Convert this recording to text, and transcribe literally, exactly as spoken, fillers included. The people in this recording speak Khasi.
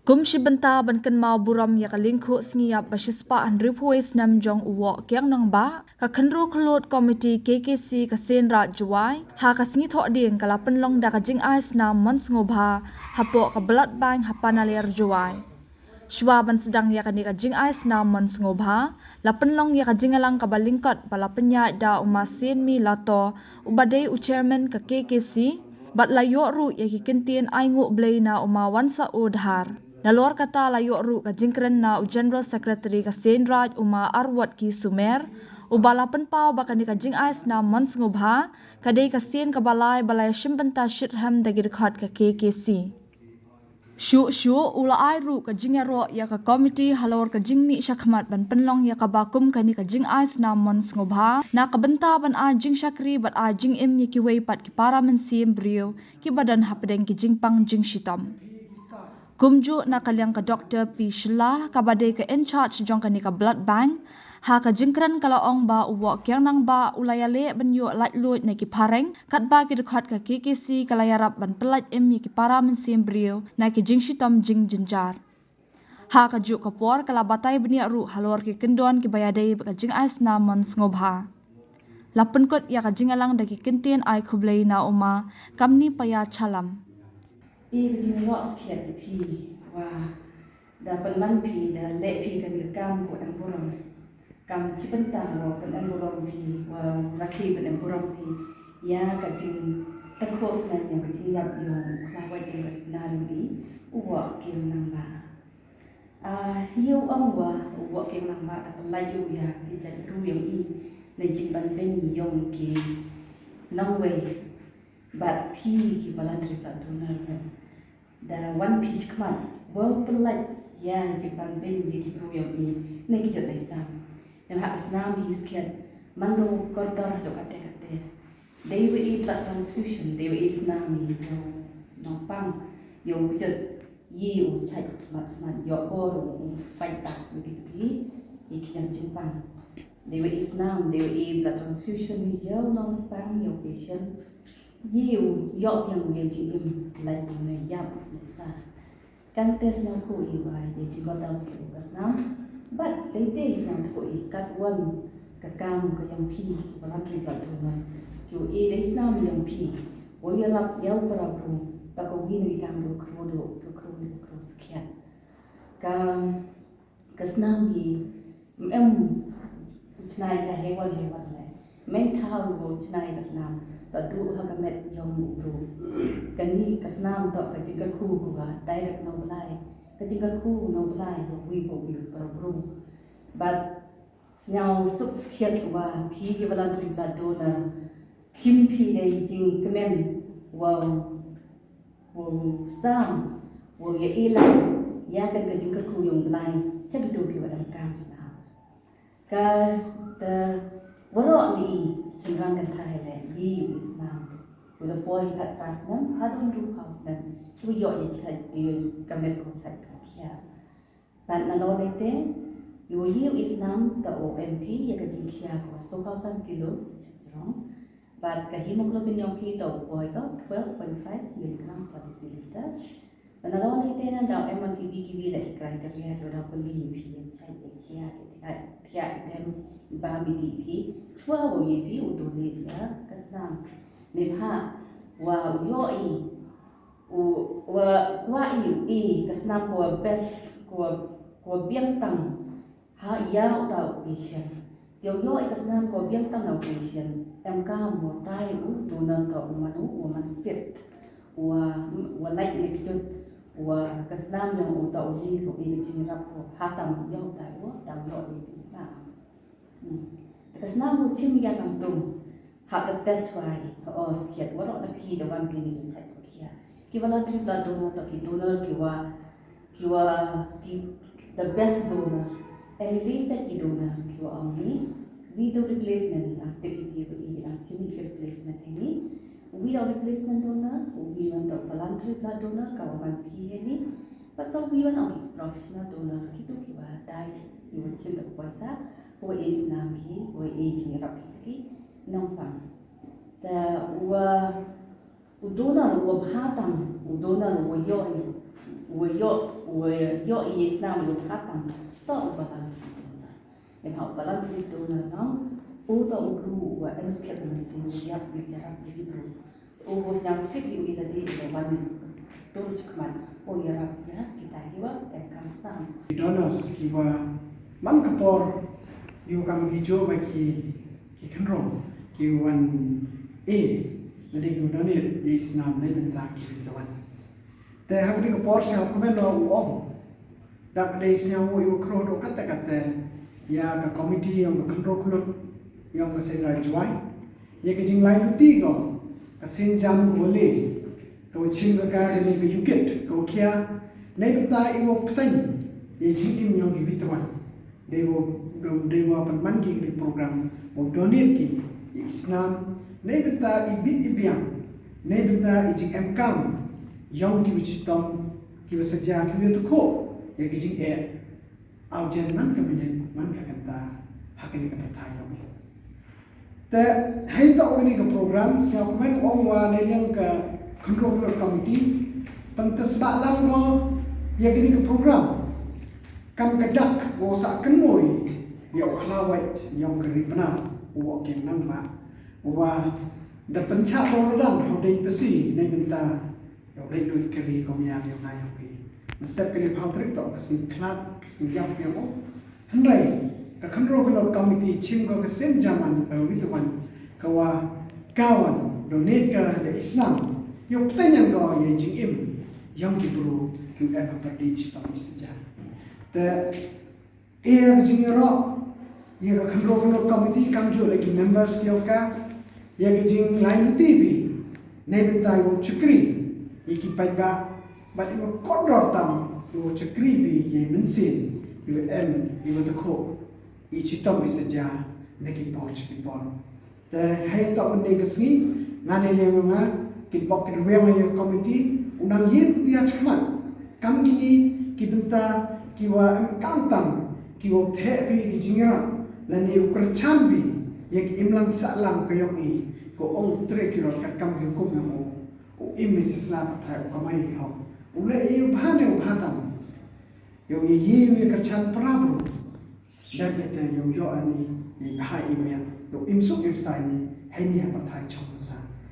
Kum shi bynta ban kynmaw burom ïa ka lyngkhuh sngi ïap ba shispah hynriewphew snem jong u Woh Kiang Nangbah, ka Khynroo Khyllood Committee K K C ka Seiñ Raij Jowai ha ka sngi Thohdieng ka la pynlong da ka jingai snam mon sngewbha hapoh ka Blood Bank ha Panaliar, Jowai. Shuwa ban sdang ïa kane ka jingai snam mon sngewbha, la pynlong ïa ka jingïalang kaba lyngkot ba la pynïaid da u Ma Seiñmi Lato, uba dei u Chairman ka K K C, bad la ïoh ruh ïa ki kyntien ainguh blei na u Ma Wansah-o Dhar. Nalor kata la ïoh ruh ka jingkren na u General Secretary ka Seiñ Raij, u Ma Arwotki Sumer, uba la pynpaw ba kane ka jingai snam mon sngewbha ka dei ka sien kaba lai ba la ïashim bynta shitrhem da ki dkhot ka K K C. Shuh shuh u la ai ruh ka jingïaroh ïa ka komiti halor ka jingmih shakhmat ban pynlong ïa kaba kum kane ka jingai snam mon sngewbha, na ka bynta ban ai jingshakri bad ai jingim ïa kiwei pat ki para mynsiem briew kiba don hapdeng ki jingpang jingshitom. Kumjuh na ka liang ka Doktor P Shylla, kaba dei ka in charge jong kane ka Blood Bank, ha ka jingkren ka la ong ba u Woh Kiang Nangbah u la ïaleh ban ïoh laitluid na ki phareng, katba ki dkhot ka K K C ka la ïarap ban pyllait im ïa ki para mynsiem briew na ki jingshitom jingjynjar. Ha kajuh ka por ka la batai bniah ruh halor ki kyndon kiba ïadei bad ka jingai snam mon sngewbha. La pynkut ïa ka jingïalang da ki kyntien ai khublei na u Ma Kamnipaia Challam. I ka jingïaroh skhiat ïa phi, wa da pynman phi, da leh phi kane ka kam kaba em burom. Kam shi bynta wa pynem burom phi, wa rakhe pynem burom phi ïa ka jingtyngkhuh snem, ïa ka jingïap ïong u khlawait ïong ka Nongïalam, i u Woh Kiang Nangbah. Ah, ïa u ong wa u Woh Kiang Nangbah da pyllait ïa u ïa ki jait bru ïong i na jingbanbeiñ ïong ki nongwei bad phi ki voluntary blood donor. Da wan phi shakhmat wa pyllait ïa jingbanbeiñ ïa ki bru ïong i na ki jot dei sam. Namar ha ka snam hi skhiat man ka kordor haduh katte katte. Dei wa i blood transfusion, dei wa i snam ïa u nongpang, ïa u kjut, ïa u chait smat smat, ïa u bor u fight back ïa ki, ïa ki jingpang. Dei wa i snam, dei wa i blood transfusion, ïa u nongpang, ïa u patient, ïa u ïoh ïa u ïa jingim, lait u ne ïap ne sa. Kante sngewthuh i wa ïa jingkoit daw sha ka snam. Bad dei dei sngewthuh i kat wan ka kam ka ïong phi ki voluntary blood donor. Ki wa i dei snam ïong phi. Wa ïarap ïa u para bru. Ba ka wi na ki kam ki wa khro do, ki wa khro do, ki wa khro skhiat. Ka Ka snam hi, em, u chna ïa ka hei wan hei wan leh. Mem thaw u chna ïa ka snam, ta duh ha ka met ïong u bru. Kane ka snam toh ka jingkyrkhu kaba direct na u Blai. Ka jingkyrkhu na u Blai, na u bru, na u bru. Bad sngewsuk skhiat wa phi ki voluntary blood donor. Shim phi da i jingkmen wa u, wa u sam, wa u ïa i lang ïa kane ka jingkyrkhu ïong u Blai sha kito ki wa donkam snam. Ka ta waroh na i shynrang kynthei leh, i u i snam. Wa da poi khatphra snem haduh hynriewphew snem, ki wa ïoh ïa chait, ïa ka met ka chait ka khia. Bad nalor nete, ïa u ïa u i snam ta u em phi ïa ka jingkhia ka wa sawphew san kilo shajrong. Bad ka hemoglobin ïong phi ta u poi ka twelve point five milligram per deciliter. Bad nalor nete na da u em wan kiwi kiwi la ki criteria ka da u pynlong phi ïa chait ïa khia, ïa thiah, thiah ïa dem, i bam i dih phi. Chwa wa u ïa phi u donate ïa ka snam. Neibhah wa u ïoh i u, wa kwah i, i ka snam ka wa best, ka wa, ka wa biang tam ha ïa uta u patient. Te u ïoh i ka snam ka wa biang tam na u patient, em kam wa tai u donor ta u mano, u wa man fit, u wa, u wa lait ne kjut, u wa ka snam ïong uta u hi, ka wi ka jingïarap ka wa ha tam ïa uta u, ta u ïoh i ka snam. Hmm. Te ka snam u chim ïa kangtung. Hap da test wai, o skhiat, waroh na phi da wan phi ni chait ko khia. Ki voluntary blood donor ta ki donor ki wa, ki wa, ki, the best donor. Em i chait ki donor ki wa ong ni. Without replacement, dang tip i ki wa i dang chim i ki replacement ni. Without replacement donor, wi wan ta voluntary blood donor, ka wa wan phi ni. But sa wi wan ong ki professional donor, ki tu ki wa dais, ki wa chim ta poisa, wa i snam hi, wa i jingïarap hi cha ki nongpang. Ta wa u donor, u wa bha tam, u donor, u wa ïoh, u wa ïoh Uba ïoh ïa i snam uba bha tam, to uba long. Ïa u ba long ki tu na nong, u to u bru uba em skhem mynsiem ïa u ïarap ïa ki bru. U ba sngewthuh ïa u ïa lade uba wan tu ruh khmat u ïarap ïa kita kiba em kam snam. Ki donors kiba man ka por ïa u kam ki jo ba ki ki khynraw ki wan e lade ki donate ïa i snam na bynta ki wan. Te ha kane ka por sngewkmen u ong. Da ka dei sngewbha u khro do kata kata ïa ka komiti ïa ka khynraw khlut ïa ka Seng Raij Jowai. Ïa ka jinglai luti ko ka sienjam ko le ka u chim ka ka ne ka yukit ka u khia. Nei bynta i u pteng ïa jingim ïa ki witwan. Dei wa dei wa pynman ki ki program wa donate ki i snam nei bynta i bit i biang nei bynta i jingem kam yong ki wa chitom ki wa saja ki wa tukho ya ki jing e au jen man ka minit man ka kanta ha kini ka pathai yong i. Te hei to kini ka program sia kumen ong wa nei liang ka control committee pyntas ba lang ko ya kini ka program. Kam ka dak wa sa kynmoi ïa u khlawait ïa u kari pynau u wa kin nang ma u wa da pynchah ba u dang hau dei pasi nei bynta ïa u dei dui kari ko mia ïa ngai ïa pi. Mestep kali phau trik to ka sing khlad ka sing ïap ïa u. Hynrei ka khynro ka lok committee chim ko ka sim jaman ka wi tuan ka wa ka wan donate ka da islam ïa u pteng ko ïa jingim ïa ki bru ki em ka perdi islam isja. Te ïa ka jingïaroh ïa ka khynro khynro committee kam ju la ki members ki ïoh ka ïa ka jinglai luti bi nei bynta ïa u chukri ïa ki paidbah bad ïa u kordor tam ïa u chukri bi ïa mynsiem ïa em ïa u takho ïa chitom ïa saja na ki por chi ki por. Te hei to un dei ka sngi nga ne liang nga ki bok ki ruang ïa committee u nang ïa tia chmat kam kini ki bynta ki wa em kam tam ki wa theh ki ki jingra la ne u kyrchan bi ïa ki imlang sahlang ka yong i ko ong tre ki rot kat kam ki hukum yong u u im ne chisna pathai u kamai hok u le i u bha ne u bha tam. Ïa u ïa ïa kyrchan para bru. Dep ïa te ïa u ïoh ani ïa bha i miat ïa u im suk im sai ni hei ni ha pathai chong sa.